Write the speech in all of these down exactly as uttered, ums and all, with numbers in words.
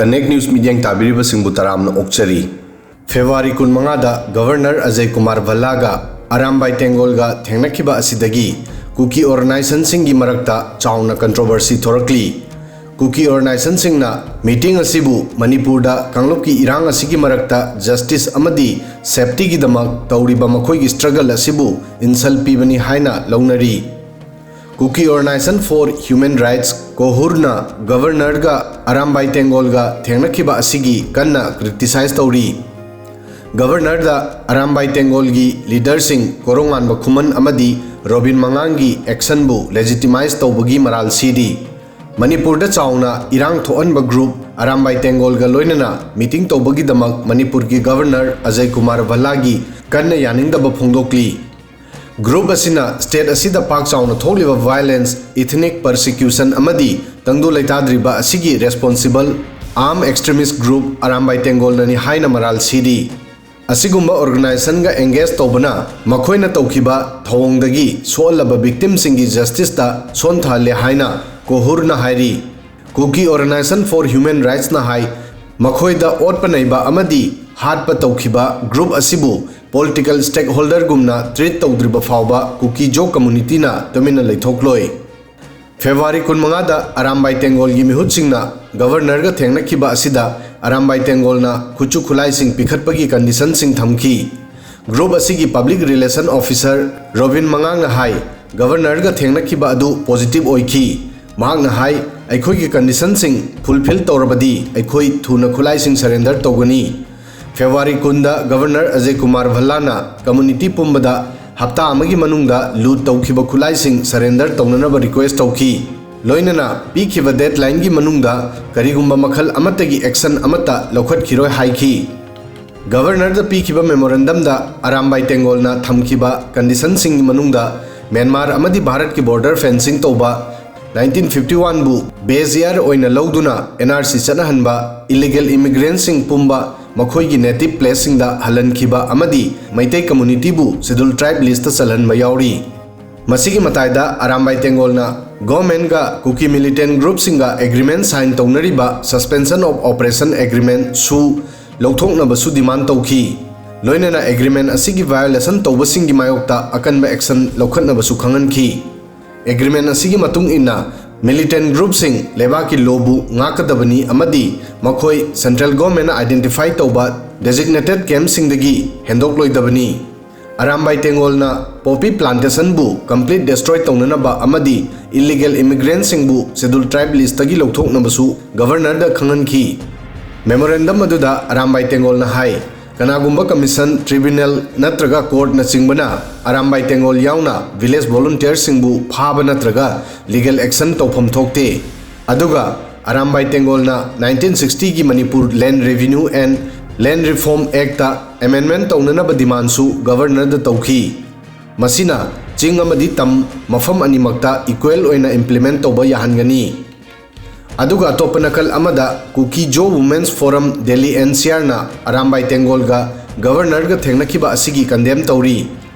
Connect News ꯃꯤꯠꯌꯦꯡ ꯇꯥꯕꯤꯔꯤꯕꯁꯤꯡꯕꯨ ꯇꯔꯥꯝꯅ ꯑꯣꯛꯆꯔꯤ꯫ February ꯀꯨꯟꯃꯉꯥꯗ governor Ajay Kumar ꯚꯜꯂꯥꯒ Arambai ꯇꯦꯡꯒꯣꯜꯒ ꯊꯦꯡꯅꯈꯤꯕ ꯑꯁꯤꯗꯒꯤ ꯀꯨꯀꯤ ꯑꯣꯔꯒꯅꯥꯏꯖꯦꯁꯟꯁꯤꯡꯒꯤ ꯃꯔꯛꯇ ꯆꯥꯎꯅ ꯀꯟꯇ꯭ꯔꯣꯚꯔꯁꯤ ꯊꯣꯔꯛꯂꯤ꯫ ꯀꯨꯀꯤ ꯑꯣꯔꯒꯅꯥꯏꯖꯦꯁꯟꯁꯤꯡꯅ ꯃꯤꯇꯤꯡ ꯑꯁꯤꯕꯨ ꯃꯅꯤꯄꯨꯔꯗ ꯀꯥꯡꯂꯨꯞꯀꯤ ꯏꯔꯥꯡ ꯑꯁꯤꯒꯤ ꯃꯔꯛꯇ ꯖꯁꯇꯤꯁ ꯑꯃꯗꯤ ꯁꯦꯐꯇꯤꯒꯤꯗꯃꯛ ꯇꯧꯔꯤꯕ ꯃꯈꯣꯏꯒꯤ ꯁ꯭ꯇ꯭ꯔꯒꯜ ꯑꯁꯤꯕꯨ ꯏꯟꯁꯜ ꯄꯤꯕꯅꯤ ꯍꯥꯏꯅ ꯂꯧꯅꯔꯤ꯫ Kuki organization for human rights, ꯀꯣꯍꯨꯔꯅ ꯒꯕꯔꯅꯔꯒ ꯑꯔꯥꯝꯕꯥꯏ ꯇꯦꯡꯒꯣꯜꯒ ꯊꯦꯡꯅꯈꯤꯕ ꯑꯁꯤꯒꯤ ꯀꯟꯅ ꯀ꯭ꯔꯤꯇꯤꯁꯥꯏꯖ ꯇꯧꯔꯤ꯫ ꯒꯕꯔꯅꯔꯗ ꯑꯔꯥꯝꯕꯥꯏ ꯇꯦꯡꯒꯣꯜꯒꯤ ꯂꯤꯗꯔꯁꯤꯡ ꯀꯣꯔꯣꯉꯥꯟꯕ ꯈꯨꯃꯟ ꯑꯃꯗꯤ ꯔꯣꯕꯤꯟ ꯃꯉꯥꯡꯒꯤ ꯑꯦꯛꯁꯟꯕꯨ ꯂꯦꯖꯤꯇꯤꯃꯥꯏꯖ ꯇꯧꯕꯒꯤ ꯃꯔꯥꯜ ꯁꯤꯔꯤ꯫ ꯃꯅꯤꯄꯨꯔꯗ ꯆꯥꯎꯅ ꯏꯔꯥꯡ ꯊꯣꯛꯍꯟꯕ ꯒ꯭ꯔꯨꯞ ꯑꯔꯥꯝꯕꯥꯏ ꯇꯦꯡꯒꯣꯜꯒ ꯂꯣꯏꯅꯅ ꯃꯤꯇꯤꯡ ꯇꯧꯕꯒꯤꯗꯃꯛ ꯃꯅꯤꯄꯨꯔꯒꯤ ꯒꯕꯔꯅꯔ ꯑꯖꯌ ꯀꯨꯃꯥꯔ ꯚꯜꯂꯥꯒꯤ ꯀꯟꯅ ꯌꯥꯅꯤꯡꯗꯕ ꯐꯣꯡꯗꯣꯛꯂꯤ꯫ ꯒ꯭ꯔꯨꯞ ꯑꯁꯤꯅ ꯁ꯭ꯇꯦꯠ ꯑꯁꯤꯗ ꯄꯥꯛ ꯆꯥꯎꯅ ꯊꯣꯛꯂꯤꯕ ꯚꯥꯏꯑꯣꯂꯦꯟꯁ, ꯏꯊꯅꯤꯛ ꯄꯔꯁꯤꯀ꯭ꯌꯨꯁꯟ ꯑꯃꯗꯤ ꯇꯪꯗꯨ ꯂꯩꯇꯥꯗ꯭ꯔꯤꯕ ꯑꯁꯤꯒꯤ ꯔꯦꯁꯄꯣꯟꯁꯤꯕꯜ ꯑꯥꯔꯝ ꯑꯦꯛꯁꯇ꯭ꯔꯤꯃꯤꯁ ꯒ꯭ꯔꯨꯞ ꯑꯔꯥꯝꯕꯥꯏ ꯇꯦꯡꯒꯣꯜꯅꯅꯤ ꯍꯥꯏꯅ ꯃꯔꯥꯜ ꯁꯤꯔꯤ꯫ ꯑꯁꯤꯒꯨꯝꯕ ꯑꯣꯔꯒꯅꯥꯏꯖꯦꯁꯟꯒ ꯑꯦꯡꯒꯦꯖ ꯇꯧꯕꯅ ꯃꯈꯣꯏꯅ ꯇꯧꯈꯤꯕ ꯊꯧꯑꯣꯡꯗꯒꯤ ꯁꯣꯛꯍꯜꯂꯕ ꯚꯤꯛꯇꯤꯝꯁꯤꯡꯒꯤ ꯖꯁꯇꯤꯁꯇ ꯁꯣꯟꯊꯍꯜꯂꯦ ꯍꯥꯏꯅ ꯀꯣꯍꯨꯔꯅ ꯍꯥꯏꯔꯤ꯫ ꯀꯨꯀꯤ ꯑꯣꯔꯒꯅꯥꯏꯖꯦꯁꯟ ꯐꯣꯔ ꯍ꯭ꯌꯨꯃꯦꯟ ꯔꯥꯏꯠꯁꯅ ꯍꯥꯏ, ꯃꯈꯣꯏꯗ ꯑꯣꯠꯄ ꯅꯩꯕ ꯑꯃꯗꯤ ꯍꯥꯠꯄ ꯇꯧꯈꯤꯕ ꯒ꯭ꯔꯨꯞ ꯑꯁꯤꯕꯨ ꯄꯣꯂꯤꯇꯤꯀꯦꯜ ꯁ꯭ꯇꯦꯛꯍꯣꯜꯗꯔꯒꯨꯝꯅ ꯇ꯭ꯔꯤꯠ ꯇꯧꯗ꯭ꯔꯤꯕ ꯐꯥꯎꯕ ꯀꯨꯀꯤ ꯖꯣ ꯀꯝꯃꯨꯅꯤꯇꯤꯅ ꯇꯨꯃꯤꯟꯅ ꯂꯩꯊꯣꯛꯂꯣꯏ꯫ ꯐꯦꯕ꯭ꯔꯨꯋꯥꯔꯤ ꯀꯨꯟꯃꯉꯥꯗ ꯑꯔꯥꯝꯕꯥꯏ ꯇꯦꯡꯒꯣꯜꯒꯤ ꯃꯤꯍꯨꯠꯁꯤꯡꯅ ꯒꯕꯔꯅꯔꯒ ꯊꯦꯡꯅꯈꯤꯕ ꯑꯁꯤꯗ ꯑꯔꯥꯝꯕꯥꯏ ꯇꯦꯡꯒꯣꯜꯅ ꯈꯨꯠꯁꯨ ꯈꯨꯠꯂꯥꯏꯁꯤꯡ ꯄꯤꯈꯠꯄꯒꯤ ꯀꯟꯗꯤꯁꯟꯁꯤꯡ ꯊꯝꯈꯤ꯫ ꯒ꯭ꯔꯨꯞ ꯑꯁꯤꯒꯤ ꯄꯕ꯭ꯂꯤꯛ ꯔꯤꯂꯦꯁꯟ ꯑꯣꯐꯤꯁꯔ ꯔꯣꯕꯤꯟ ꯃꯉꯥꯡꯅ ꯍꯥꯏ, ꯒꯕꯔꯅꯔꯒ ꯊꯦꯡꯅꯈꯤꯕ ꯑꯗꯨ ꯄꯣꯖꯤꯇꯤꯚ ꯑꯣꯏꯈꯤ꯫ ꯃꯍꯥꯛꯅ ꯍꯥꯏ, ꯑꯩꯈꯣꯏꯒꯤ ꯀꯟꯗꯤꯁꯟꯁꯤꯡ ꯐꯨꯜꯐꯤꯜ ꯇꯧꯔꯕꯗꯤ ꯑꯩꯈꯣꯏ ꯊꯨꯅ ꯈꯨꯠꯂꯥꯏꯁꯤꯡ ꯁꯔꯦꯟꯗꯔ ꯇꯧꯒꯅꯤ꯫ ꯐꯦꯕ꯭ꯔꯨꯋꯥꯔꯤ ꯀꯨꯟꯗ ꯒꯕꯔꯅꯔ ꯑꯖꯌ ꯀꯨꯃꯥꯔ ꯚꯜꯂꯥꯅ ꯀꯝꯃꯨꯅꯤꯇꯤ ꯄꯨꯝꯕꯗ ꯍꯞꯇꯥ ꯑꯃꯒꯤ ꯃꯅꯨꯡꯗ ꯂꯨꯠ ꯇꯧꯈꯤꯕ ꯈꯨꯠꯂꯥꯏꯁꯤꯡ ꯁꯔꯦꯟꯗꯔ ꯇꯧꯅꯅꯕ ꯔꯤꯀ꯭ꯋꯦꯁ ꯇꯧꯈꯤ꯫ ꯂꯣꯏꯅꯅ ꯄꯤꯈꯤꯕ ꯗꯦꯗꯂꯥꯏꯟꯒꯤ ꯃꯅꯨꯡꯗ ꯀꯔꯤꯒꯨꯝꯕ ꯃꯈꯜ ꯑꯃꯠꯇꯒꯤ ꯑꯦꯛꯁꯟ ꯑꯃꯠꯇ ꯂꯧꯈꯠꯈꯤꯔꯣꯏ ꯍꯥꯏꯈꯤ꯫ ꯒꯕꯔꯅꯔꯗ ꯄꯤꯈꯤꯕ ꯃꯦꯃꯣꯔꯦꯟꯗꯝꯗ ꯑꯔꯥꯝꯕꯥꯏ ꯇꯦꯡꯒꯣꯜꯅ ꯊꯝꯈꯤꯕ ꯀꯟꯗꯤꯁꯟꯁꯤꯡꯒꯤ ꯃꯅꯨꯡꯗ ꯃ꯭ꯌꯥꯟꯃꯥꯔ ꯑꯃꯗꯤ ꯚꯥꯔꯠꯀꯤ ꯕꯣꯔꯗꯔ ꯐꯦꯟꯁꯤꯡ ꯇꯧꯕ, ꯅꯥꯏꯟꯇꯤꯟ ꯐꯤꯐꯇꯤ ꯋꯥꯟꯕꯨ ꯕꯦꯁ ꯏꯌꯥꯔ ꯑꯣꯏꯅ ꯂꯧꯗꯨꯅ ꯑꯦꯟ ꯑꯥꯔ ꯁꯤ ꯆꯠꯅꯍꯟꯕ, ꯏꯂꯤꯒꯦꯜ ꯏꯃꯤꯒ꯭ꯔꯦꯟꯠꯁꯤꯡ ꯄꯨꯝꯕ ꯃꯈꯣꯏꯒꯤ ꯅꯦꯇꯤꯚ ꯄ꯭ꯂꯦꯁꯁꯤꯡꯗ ꯍꯜꯍꯟꯈꯤꯕ ꯑꯃꯗꯤ ꯃꯩꯇꯩ ꯀꯝꯃꯨꯅꯤꯇꯤꯕꯨ ꯁꯦꯗ꯭ꯌꯨꯜ ꯇ꯭ꯔꯥꯏꯕ ꯂꯤꯁꯇ ꯆꯜꯍꯟꯕ ꯌꯥꯎꯔꯤ꯫ ꯃꯁꯤꯒꯤ ꯃꯇꯥꯏꯗ ꯑꯔꯥꯝꯕꯥꯏ ꯇꯦꯡꯒꯣꯜꯅ ꯒꯣꯔꯃꯦꯟꯒ ꯀꯨꯀꯤ ꯃꯤꯂꯤꯇꯦꯟ ꯒ꯭ꯔꯨꯞꯁꯤꯡꯒ ꯑꯦꯒ꯭ꯔꯤꯃꯦꯟ ꯁꯥꯏꯟ ꯇꯧꯅꯔꯤꯕ ꯁꯁꯄꯦꯟꯁꯟ ꯑꯣꯐ ꯑꯣꯄꯔꯦꯁꯟ ꯑꯦꯒ꯭ꯔꯤꯃꯦꯟ ꯁꯨ ꯂꯧꯊꯣꯛꯅꯕꯁꯨ ꯗꯤꯃꯥꯟ ꯇꯧꯈꯤ꯫ ꯂꯣꯏꯅꯅ ꯑꯦꯒ꯭ꯔꯤꯃꯦꯟ ꯑꯁꯤꯒꯤ ꯚꯥꯏꯑꯣꯂꯦꯁꯟ ꯇꯧꯕꯁꯤꯡꯒꯤ ꯃꯥꯌꯣꯛꯇ ꯑꯀꯟꯕ ꯑꯦꯛꯁꯟ ꯂꯧꯈꯠꯅꯕꯁꯨ ꯈꯪꯍꯟꯈꯤ꯫ ꯑꯦꯒ꯭ꯔꯤꯃꯦꯟ ꯑꯁꯤꯒꯤ ꯃꯇꯨꯡ ꯏꯟꯅ ꯃꯤꯂꯤꯇꯦꯟ ꯒ꯭ꯔꯨꯞꯁꯤꯡ ꯂꯩꯕꯥꯛꯀꯤ ꯂꯣꯕꯨ ꯉꯥꯛꯀꯗꯕꯅꯤ ꯑꯃꯗꯤ ꯃꯈꯣꯏ ꯁꯦꯟꯇ꯭ꯔꯦꯜ ꯒꯣꯔꯃꯦꯟꯅ ꯑꯥꯏꯗꯦꯟꯇꯤꯐꯥꯏ ꯇꯧꯕ ꯗꯦꯖꯤꯒꯅꯦꯇꯦꯗ ꯀꯦꯝꯞꯁꯤꯡꯗꯒꯤ ꯍꯦꯟꯗꯣꯛꯂꯣꯏꯗꯕꯅꯤ꯫ ꯑꯔꯥꯝꯕꯥꯏ ꯇꯦꯡꯒꯣꯜꯅ ꯄꯣꯄꯤ ꯄ꯭ꯂꯥꯟꯇꯦꯁꯟꯕꯨ ꯀꯝꯄ꯭ꯂꯤꯠ ꯗꯦꯁꯇ꯭ꯔꯣꯏ ꯇꯧꯅꯅꯕ ꯑꯃꯗꯤ ꯏꯜꯂꯤꯒꯦꯜ ꯏꯃꯤꯒ꯭ꯔꯦꯟꯠꯁꯤꯡꯕꯨ ꯁꯦꯗ꯭ꯌꯨꯜ ꯇ꯭ꯔꯥꯏꯕ ꯂꯤꯁꯇꯒꯤ ꯂꯧꯊꯣꯛꯅꯕꯁꯨ ꯒꯕꯔꯅꯔꯗ ꯈꯪꯍꯟꯈꯤ꯫ ꯃꯦꯃꯣꯔꯦꯟꯗꯝ ꯑꯗꯨꯗ ꯑꯔꯥꯝꯕꯥꯏ ꯇꯦꯡꯒꯣꯜꯅ ꯍꯥꯏ, ꯀꯅꯥꯒꯨꯝꯕ ꯀꯃꯤꯁꯟ, ꯇ꯭ꯔꯤꯕ꯭ꯌꯨꯅꯦꯜ ꯅꯠꯇ꯭ꯔꯒ ꯀꯣꯔꯠꯅꯆꯤꯡꯕꯅ ꯑꯔꯥꯝꯕꯥꯏ ꯇꯦꯡꯒꯣꯜ ꯌꯥꯎꯅ ꯚꯤꯂꯦꯖ ꯚꯣꯂꯨꯟꯇꯤꯌꯔꯁꯤꯡꯕꯨ ꯐꯥꯕ ꯅꯠꯇ꯭ꯔꯒ ꯂꯤꯒꯦꯜ ꯑꯦꯛꯁꯟ ꯇꯧꯐꯝ ꯊꯣꯛꯇꯦ꯫ ꯑꯗꯨꯒ ꯑꯔꯥꯝꯕꯥꯏ ꯇꯦꯡꯒꯣꯜꯅ ꯅꯥꯏꯟꯇꯤꯟ ꯁꯤꯛꯁꯇꯤꯒꯤ ꯃꯅꯤꯄꯨꯔ ꯂꯦꯟ ꯔꯦꯚꯤꯅ꯭ꯌꯨ ꯑꯦꯟ ꯂꯦꯟ ꯔꯤꯐꯣꯔꯝ ꯑꯦꯛꯇ ꯑꯦꯃꯦꯟꯗꯃꯦꯟꯠ ꯇꯧꯅꯅꯕ ꯗꯤꯃꯥꯟꯁꯨ ꯒꯕꯔꯅꯔꯗ ꯇꯧꯈꯤ꯫ ꯃꯁꯤꯅ ꯆꯤꯡ ꯑꯃꯗꯤ ꯇꯝ ꯃꯐꯝ ꯑꯅꯤꯃꯛꯇ ꯏꯀ꯭ꯋꯦꯜ ꯑꯣꯏꯅ ꯏꯝꯄ꯭ꯂꯤꯃꯦꯟꯠ ꯇꯧꯕ ꯌꯥꯍꯟꯒꯅꯤ꯫ ꯑꯗꯨꯒ ꯑꯇꯣꯞꯄ ꯅꯥꯀꯜ ꯑꯃꯗ Kuki Zo women's forum Delhi N C ꯑꯥꯔꯅ ꯑꯔꯥꯝꯕꯥꯏ ꯇꯦꯡꯒꯣꯜꯒ ꯒꯕꯔꯅꯔꯒ ꯊꯦꯡꯅꯈꯤꯕ ꯑꯁꯤꯒꯤ ꯀꯟꯗꯦꯝ ꯇꯧꯔꯤ꯫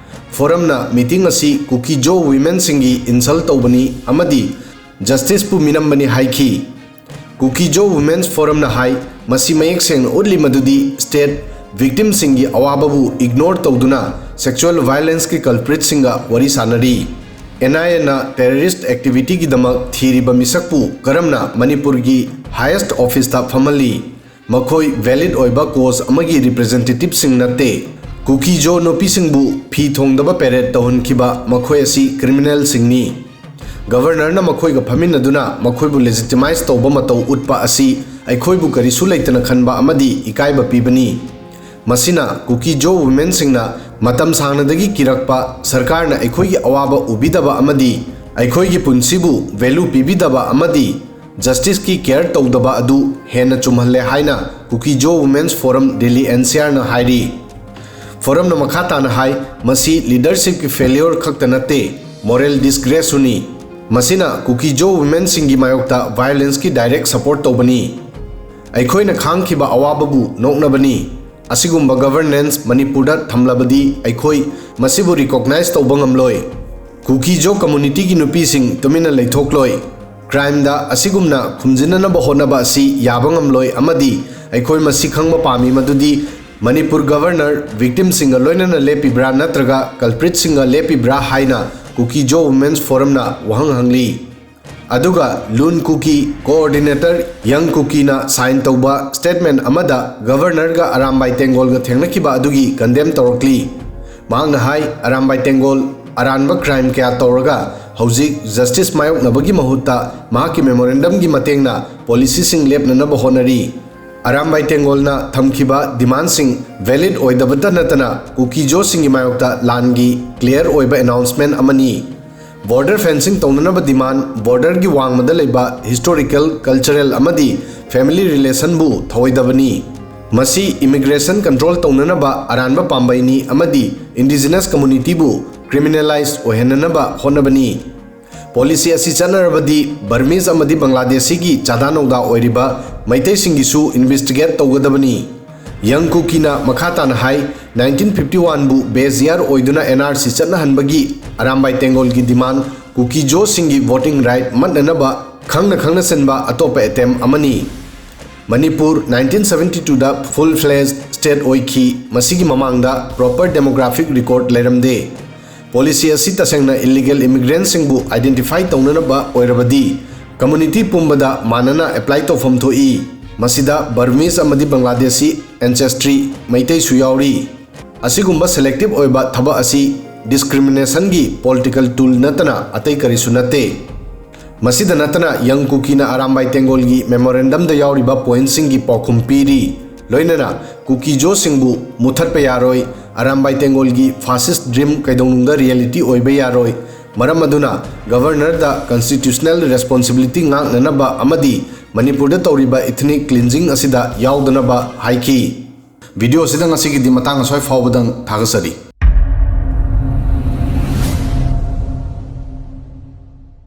ꯐꯣꯔꯝꯅ ꯃꯤꯇꯤꯡ ꯑꯁꯤ ꯀꯨꯀꯤ ꯖꯣ ꯋꯤꯃꯦꯟꯁꯤꯡꯒꯤ ꯏꯟꯁꯜ ꯇꯧꯕꯅꯤ ꯑꯃꯗꯤ ꯖꯁꯇꯤꯁꯄꯨ ꯃꯤꯅꯝꯕꯅꯤ ꯍꯥꯏꯈꯤ꯫ ꯀꯨꯀꯤ ꯖꯣ ꯋꯨꯃꯦꯟꯁ ꯐꯣꯔꯝꯅ ꯍꯥꯏ, ꯃꯁꯤ ꯃꯌꯦꯛ ꯁꯦꯡꯅ ꯎꯠꯂꯤ ꯃꯗꯨꯗꯤ ꯁ꯭ꯇꯦꯠ ꯚꯤꯛꯇꯤꯝꯁꯤꯡꯒꯤ ꯑꯋꯥꯕꯕꯨ ꯏꯒꯅꯣꯔ ꯇꯧꯗꯨꯅ ꯁꯦꯛꯁꯨꯑꯦꯜ ꯚꯥꯏꯑꯣꯂꯦꯟꯁꯀꯤ ꯀꯜꯄ꯭ꯔꯤꯠꯁꯤꯡꯒ ꯋꯥꯔꯤ ꯁꯥꯟꯅꯔꯤ꯫ ꯑꯦꯟ ꯑꯥꯏ ꯑꯦꯅ ꯇꯦꯔꯣꯔꯤꯁ꯭ꯠ ꯑꯦꯛꯇꯤꯚꯤꯇꯤꯒꯤꯗꯃꯛ ꯊꯤꯔꯤꯕ ꯃꯤꯁꯛꯄꯨ ꯀꯔꯝꯅ ꯃꯅꯤꯄꯨꯔꯒꯤ ꯍꯥꯏꯌꯦꯁ꯭ꯠ ꯑꯣꯐꯤꯁꯇ ꯐꯝꯍꯜꯂꯤ? ꯃꯈꯣꯏ ꯚꯦꯂꯤꯗ ꯑꯣꯏꯕ ꯀꯣꯖ ꯑꯃꯒꯤ ꯔꯤꯄ꯭ꯔꯖꯦꯟꯇꯦꯇꯤꯚꯁꯤꯡ ꯅꯠꯇꯦ꯫ ꯀꯨꯀꯤ ꯖꯣ ꯅꯨꯄꯤꯁꯤꯡꯕꯨ ꯐꯤ ꯊꯣꯡꯗꯕ ꯄꯦꯔꯦꯗ ꯇꯧꯍꯟꯈꯤꯕ ꯃꯈꯣꯏ ꯑꯁꯤ ꯀ꯭ꯔꯤꯃꯤꯅꯦꯜꯁꯤꯡꯅꯤ꯫ ꯒꯕꯔꯅꯔꯅ ꯃꯈꯣꯏꯒ ꯐꯝꯃꯤꯟꯅꯗꯨꯅ ꯃꯈꯣꯏꯕꯨ ꯂꯦꯖꯤꯇꯤꯃꯥꯏꯖ ꯇꯧꯕ ꯃꯇꯧ ꯎꯠꯄ ꯑꯁꯤ ꯑꯩꯈꯣꯏꯕꯨ ꯀꯔꯤꯁꯨ ꯂꯩꯇꯅ ꯈꯟꯕ ꯑꯃꯗꯤ ꯏꯀꯥꯏꯕ ꯄꯤꯕꯅꯤ꯫ ꯃꯁꯤꯅ ꯀꯨꯀꯤ ꯖꯣ ꯋꯨꯃꯦꯟꯁꯤꯡꯅ ꯃꯇꯝ ꯁꯥꯡꯅꯗꯒꯤ ꯀꯤꯔꯛꯄ ꯁꯔꯀꯥꯔꯅ ꯑꯩꯈꯣꯏꯒꯤ ꯑꯋꯥꯕ ꯎꯕꯤꯗꯕ ꯑꯃꯗꯤ ꯑꯩꯈꯣꯏꯒꯤ ꯄꯨꯟꯁꯤꯕꯨ ꯚꯦꯂꯨ ꯄꯤꯕꯤꯗꯕ ꯑꯃꯗꯤ ꯖꯁꯇꯤꯁꯀꯤ ꯀꯦꯌꯔ ꯇꯧꯗꯕ ꯑꯗꯨ ꯍꯦꯟꯅ ꯆꯨꯝꯍꯜꯂꯦ ꯍꯥꯏꯅ Kuki Zo women's forum Delhi N C ꯑꯥꯔꯅ ꯍꯥꯏꯔꯤ꯫ ꯐꯣꯔꯝꯅ ꯃꯈꯥ ꯇꯥꯅ ꯍꯥꯏ, ꯃꯁꯤ ꯂꯤꯗꯔꯁꯤꯞꯀꯤ ꯐꯦꯂ꯭ꯌꯣꯔ ꯈꯛꯇ ꯅꯠꯇꯦ, ꯃꯣꯔꯦꯜ ꯗꯤꯁꯒ꯭ꯔꯦꯁꯁꯨꯅꯤ꯫ ꯃꯁꯤꯅ ꯀꯨꯀꯤ ꯖꯣ ꯋꯨꯃꯦꯟꯁꯤꯡꯒꯤ ꯃꯥꯌꯣꯛꯇ ꯚꯥꯏꯑꯣꯂꯦꯟꯁꯀꯤ ꯗꯥꯏꯔꯦꯛ ꯁꯄꯣꯔꯠ ꯇꯧꯕꯅꯤ꯫ ꯑꯩꯈꯣꯏꯅ ꯈꯥꯡꯈꯤꯕ ꯑꯋꯥꯕꯕꯨ ꯅꯣꯛꯅꯕꯅꯤ꯫ ꯑꯁꯤꯒꯨꯝꯕ ꯒꯕꯔꯅꯦꯟꯁ ꯃꯅꯤꯄꯨꯔꯗ ꯊꯝꯂꯕꯗꯤ ꯑꯩꯈꯣꯏ ꯃꯁꯤꯕꯨ ꯔꯤꯀꯣꯒꯅꯥꯏꯖ ꯇꯧꯕ ꯉꯝꯂꯣꯏ꯫ ꯀꯨꯀꯤ ꯖꯣ ꯀꯝꯃ꯭ꯌꯨꯅꯤꯇꯤꯒꯤ ꯅꯨꯄꯤꯁꯤꯡ ꯇꯨꯃꯤꯟꯅ ꯂꯩꯊꯣꯛꯂꯣꯏ꯫ ꯀ꯭ꯔꯥꯏꯝꯗ ꯑꯁꯤꯒꯨꯝꯅ ꯈꯨꯝꯖꯤꯟꯅꯅꯕ ꯍꯣꯠꯅꯕ ꯑꯁꯤ ꯌꯥꯕ ꯉꯝꯂꯣꯏ ꯑꯃꯗꯤ ꯑꯩꯈꯣꯏ ꯃꯁꯤ ꯈꯪꯕ ꯄꯥꯝꯃꯤ ꯃꯗꯨꯗꯤ ꯃꯅꯤꯄꯨꯔ ꯒꯚꯔꯅꯔ ꯚꯤꯛꯇꯤꯝꯁꯤꯡꯒ ꯂꯣꯏꯅꯅ ꯂꯦꯞꯄꯤꯕ꯭ꯔꯥ ꯅꯠꯇ꯭ꯔꯒ ꯀꯜꯄ꯭ꯔꯤꯠꯁꯤꯡꯒ ꯂꯦꯞꯄꯤꯕ꯭ꯔꯥ ꯍꯥꯏꯅ ꯀꯨꯀꯤ ꯖꯣ ꯋꯨꯃꯦꯟꯁ ꯐꯣꯔꯝꯅ ꯋꯥꯍꯪ ꯍꯪꯂꯤ꯫ ꯑꯗꯨꯒ ꯂꯨꯟ ꯀꯨꯀꯤ ꯀꯣꯑꯣꯔꯗꯤꯅꯦꯇꯔ ꯌꯪ ꯀꯨꯀꯤꯅ ꯁꯥꯏꯟ ꯇꯧꯕ ꯁ꯭ꯇꯦꯠꯃꯦꯟ ꯑꯃꯗ ꯒꯚꯔꯅꯔꯒ ꯑꯔꯥꯝꯕꯥꯏ ꯇꯦꯡꯒꯣꯜꯒ ꯊꯦꯡꯅꯈꯤꯕ ꯑꯗꯨꯒꯤ ꯀꯟꯗꯦꯝ ꯇꯧꯔꯛꯂꯤ꯫ ꯃꯍꯥꯛꯅ ꯍꯥꯏ, ꯑꯔꯥꯝꯕꯥꯏ ꯇꯦꯡꯒꯣꯜ ꯑꯔꯥꯟꯕ ꯀ꯭ꯔꯥꯏꯝ ꯀꯌꯥ ꯇꯧꯔꯒ ꯍꯧꯖꯤꯛ ꯖꯁꯇꯤꯁ ꯃꯥꯌꯣꯛꯅꯕꯒꯤ ꯃꯍꯨꯠꯇ ꯃꯍꯥꯛꯀꯤ ꯃꯦꯃꯣꯔꯦꯟꯗꯝꯒꯤ ꯃꯇꯦꯡꯅ ꯄꯣꯂꯤꯁꯤꯁꯤꯡ ꯂꯦꯞꯅꯅꯕ ꯍꯣꯠꯅꯔꯤ꯫ ꯑꯔꯥꯝꯕꯥꯏ ꯇꯦꯡꯒꯣꯜꯅ ꯊꯝꯈꯤꯕ ꯗꯤꯃꯥꯟꯁꯤꯡ ꯚꯦꯂꯤꯗ ꯑꯣꯏꯗꯕꯇ ꯅꯠꯇꯅ ꯀꯨꯀꯤ ꯖꯣꯁꯤꯡꯒꯤ ꯃꯥꯌꯣꯛꯇ ꯂꯥꯟꯒꯤ ꯀ꯭ꯂꯤꯌꯔ ꯑꯣꯏꯕ ꯑꯦꯅꯥꯎꯟꯁꯃꯦꯟ ꯑꯃꯅꯤ꯫ ꯕꯣꯔꯗꯔ ꯐꯦꯟꯁꯤꯡ ꯇꯧꯅꯅꯕ ꯗꯤꯃꯥꯟ, ꯕꯣꯔꯗꯔꯒꯤ ꯋꯥꯡꯃꯗ ꯂꯩꯕ ꯍꯤꯁꯇꯣꯔꯤꯀꯦꯜ ꯀꯜꯆꯔꯦꯜ ꯑꯃꯗꯤ ꯐꯦꯃꯤꯂꯤ ꯔꯤꯂꯦꯁꯟꯕꯨ ꯊꯧꯑꯣꯏꯗꯕꯅꯤ꯫ ꯃꯁꯤ ꯏꯃꯤꯒ꯭ꯔꯦꯁꯟ ꯀꯟꯇ꯭ꯔꯣꯜ ꯇꯧꯅꯅꯕ ꯑꯔꯥꯟꯕ ꯄꯥꯝꯕꯩꯅꯤ ꯑꯃꯗꯤ ꯏꯟꯗꯤꯖꯤꯅꯁ ꯀꯝꯃ꯭ꯌꯨꯅꯤꯇꯤꯕꯨ ꯀ꯭ꯔꯤꯃꯤꯅꯦꯂꯥꯏꯖ ꯑꯣꯏꯍꯟꯅꯅꯕ ꯍꯣꯠꯅꯕꯅꯤ꯫ ꯄꯣꯂꯤꯁꯤ ꯑꯁꯤ ꯆꯠꯅꯔꯕꯗꯤ ꯕꯔꯃꯤꯁ ꯑꯃꯗꯤ ꯕꯪꯒ꯭ꯂꯥꯗꯦꯁꯤꯒꯤ ꯆꯥꯗꯥ ꯅꯧꯗꯥ ꯑꯣꯏꯔꯤꯕ ꯃꯩꯇꯩꯁꯤꯡꯒꯤꯁꯨ ꯏꯟꯚꯦꯁꯇꯤꯒꯦꯠ ꯇꯧꯒꯗꯕꯅꯤ꯫ ꯌꯪ ꯀꯨꯀꯤꯅ ꯃꯈꯥ ꯇꯥꯅ ꯍꯥꯏ, ꯅꯥꯏꯟꯇꯤꯟ ꯐꯤꯐꯇꯤ ꯋꯥꯟꯕꯨ ꯕꯦꯁ ꯌꯥꯔ ꯑꯣꯏꯗꯨꯅ ꯑꯦꯟ ꯑꯥꯔ ꯁꯤ ꯆꯠꯅꯍꯟꯕꯒꯤ ꯑꯔꯥꯝꯕꯥꯏ ꯇꯦꯡꯒꯣꯜꯒꯤ ꯗꯤꯃꯥꯟ ꯀꯨꯀꯤ ꯖꯣꯁꯤꯡꯒꯤ ꯚꯣꯇꯤꯡ ꯔꯥꯏꯠ ꯃꯠꯅꯅꯕ ꯈꯪꯅ ꯈꯪꯅ ꯁꯤꯟꯕ ꯑꯇꯣꯞꯄ ꯑꯦꯇꯦꯝ ꯑꯃꯅꯤ꯫ ꯃꯅꯤꯄꯨꯔ ꯅꯥꯏꯟꯇꯤꯟ ꯁꯚꯦꯟꯇꯤ ꯇꯨꯗ ꯐꯨꯜ ꯐ꯭ꯂꯦꯖ ꯁ꯭ꯇꯦꯠ ꯑꯣꯏꯈꯤ꯫ ꯃꯁꯤꯒꯤ ꯃꯃꯥꯡꯗ ꯄ꯭ꯔꯣꯄꯔ ꯗꯦꯃꯣꯒ꯭ꯔꯥꯐꯤꯛ ꯔꯤꯀꯣꯔꯗ ꯂꯩꯔꯝꯗꯦ꯫ ꯄꯣꯂꯤꯁꯤ ꯑꯁꯤ ꯇꯁꯦꯡꯅ ꯏꯜꯂꯤꯒꯦꯜ ꯏꯃꯤꯒ꯭ꯔꯦꯟꯁꯤꯡꯕꯨ ꯑꯥꯏꯗꯦꯟꯇꯤꯐꯥꯏ ꯇꯧꯅꯅꯕ ꯑꯣꯏꯔꯕꯗꯤ ꯀꯝꯃ꯭ꯌꯨꯅꯤꯇꯤ ꯄꯨꯝꯕꯗ ꯃꯥꯟꯅꯅ ꯑꯦꯄ꯭ꯂꯥꯏ ꯇꯧꯐꯝ ꯊꯣꯛꯏ꯫ ꯃꯁꯤꯗ ꯕꯔꯃꯤꯁ ꯑꯃꯗꯤ ꯕꯪꯒ꯭ꯂꯥꯗꯦꯁꯤ ꯑꯦꯟꯁꯦꯁꯇ꯭ꯔꯤ ꯃꯩꯇꯩꯁꯨ ꯌꯥꯎꯔꯤ꯫ ꯑꯁꯤꯒꯨꯝꯕ ꯁꯦꯂꯦꯛꯇꯤꯚ ꯑꯣꯏꯕ ꯊꯕꯛ ꯑꯁꯤ ꯗꯤꯁꯀ꯭ꯔꯤꯃꯤꯅꯦꯁꯟꯒꯤ ꯄꯣꯂꯤꯇꯤꯀꯦꯜ ꯇꯨꯜ ꯅꯠꯇꯅ ꯑꯇꯩ ꯀꯔꯤꯁꯨ ꯅꯠꯇꯦ꯫ ꯃꯁꯤꯗ ꯅꯠꯇꯅ ꯌꯪ ꯀꯨꯀꯤꯅ ꯑꯔꯥꯝꯕꯥꯏ ꯇꯦꯡꯒꯣꯜꯒꯤ ꯃꯦꯃꯣꯔꯦꯟꯗꯝꯗ ꯌꯥꯎꯔꯤꯕ ꯄꯣꯏꯟꯠꯁꯤꯡꯒꯤ ꯄꯥꯎꯈꯨꯝ ꯄꯤꯔꯤ꯫ ꯂꯣꯏꯅꯅ ꯀꯨꯀꯤ ꯖꯣꯁꯤꯡꯕꯨ ꯃꯨꯊꯠꯄ ꯌꯥꯔꯣꯏ, ꯑꯔꯥꯝꯕꯥꯏ ꯇꯦꯡꯒꯣꯜꯒꯤ ꯐꯥꯁꯤꯁ ꯗ꯭ꯔꯤꯝ ꯀꯩꯗꯧꯅꯨꯡꯗ ꯔꯤꯌꯦꯂꯤꯇꯤ ꯑꯣꯏꯕ ꯌꯥꯔꯣꯏ꯫ ꯃꯔꯝ ꯑꯗꯨꯅ ꯒꯚꯔꯅꯔꯗ ꯀꯟꯁꯇꯤꯇ꯭ꯌꯨꯁꯅꯦꯜ ꯔꯦꯁꯄꯣꯟꯁꯤꯕꯤꯂꯤꯇꯤ ꯉꯥꯛꯅꯅꯕ ꯑꯃꯗꯤ ꯃꯅꯤꯄꯨꯔꯗ ꯇꯧꯔꯤꯕ ꯏꯊꯅꯤꯛ ꯀ꯭ꯂꯤꯟꯖꯤꯡ ꯑꯁꯤꯗ ꯌꯥꯎꯗꯅꯕ ꯍꯥꯏꯈꯤ꯫ ꯚꯤꯗꯤꯑꯣ ꯑꯁꯤꯗ ꯉꯁꯤꯒꯤꯗꯤ ꯃꯇꯥꯡ ꯑꯁ꯭ꯋꯥꯏ ꯐꯥꯎꯕꯗꯪ ꯊꯥꯒꯠꯆꯔꯤ꯫